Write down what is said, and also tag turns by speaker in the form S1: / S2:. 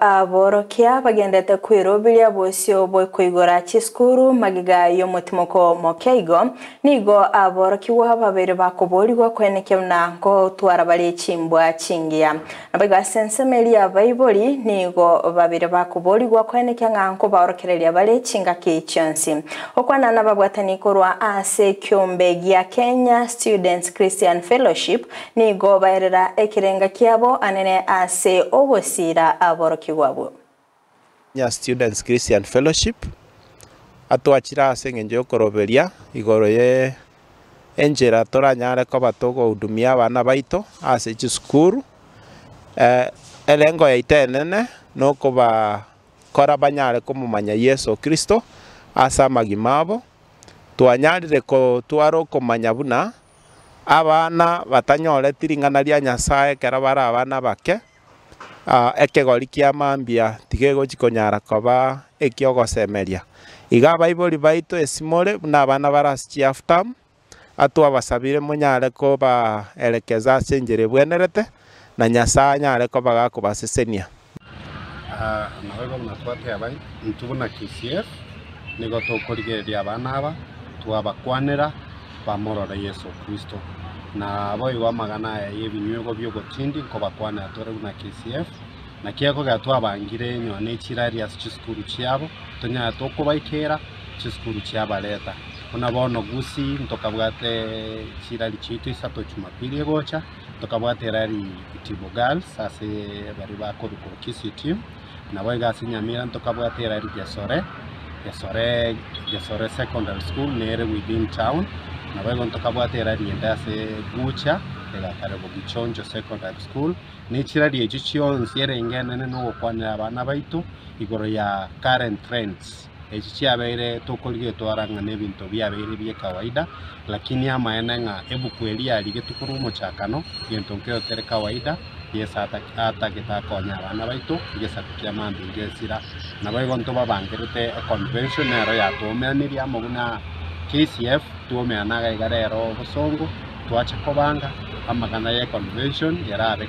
S1: Aborokia bagendete kweroberia bosio bw'okoigora chisukuru magega y'omotimoko mokeigo, nigo aborokigwa babere bakoborigwa koenekia buna ngotwara bare chimbwa chingiya. Naboigo ase ensemo eria y'abaibori nigo babere bakoborigwa koenekia ng'a nkobaorokereria bare chingaki chionsi. Gokwana nababwatani korwa ase ekiombe gia Kenya Students Christian Fellowship Nigo baerera ekerenga kiabo anene ase ogosiira aborokigwa abwo.
S2: Kenya Students Christian Fellowship, atwachire ase engencho y'okoroberia igoro ye enchera toranyare koba togohudumia abana baito ase chisukuru. Elengo yaito enene nokobakora banyare komomanya Yeso Kristo ase amagima abo. Twanyarire kotwara okomanya buna Abana batanyoreti ring'ana ria Nyasae ekero bare abana abake, ekegori kia mambia tigegochi konyara koba eki'ogosemeria. Iga abaibori baito esimore buna abana bare ase chihalf term, atwabasabire monyare kobaerekeza ase enchera ebwenerete, na Nyasae anyare koba gakobasesenia.
S3: Naboigo buna twateba, intwe buna KCF nigo tokorigereria abana aba, twabakwanera bamorore Yeso Kristo. Naboigo amagana aya y'ebinywegwa bi'ogotindi nkobakwanera tore buna KCF, naki ekogera twabangire nonya ne chirari ase chisukuru chiabo, tonyare tokobaikera chisukuru chiabareta. Buna bono Gusii ntokabwate chirari chiaito isato Jumapili egocha. Tokabwata erari Itibo Girls ase baria bakorwa Kisii team, naboigo ase Nyamira ntokabwata erari Gesore, Gesore Gesore Secondary School nere within town, naboigo ntokabwata erari ende ase Gucha egakare Bogichoncho Secondary School, ne chirari echio chionsi erenge enene na ogokwanera abana baito igoro ya current trends. Echi chiabeire tokorigia etwara ng'a nebinto biabeire bie kawaida, lakini amaene ng'a ebuku eria yarigetwe korwa omochakano, gento nkeiyo kere kawaida, Yeso atagete akonye abana baito, egesaku kia mambia ngesira. Naboigo ntobabangerete econvention nero yatoumeranirie amo buna KCF, twaumerana iga iga rero bosongo, twacha kobanga amang'ana ye convention yarabe.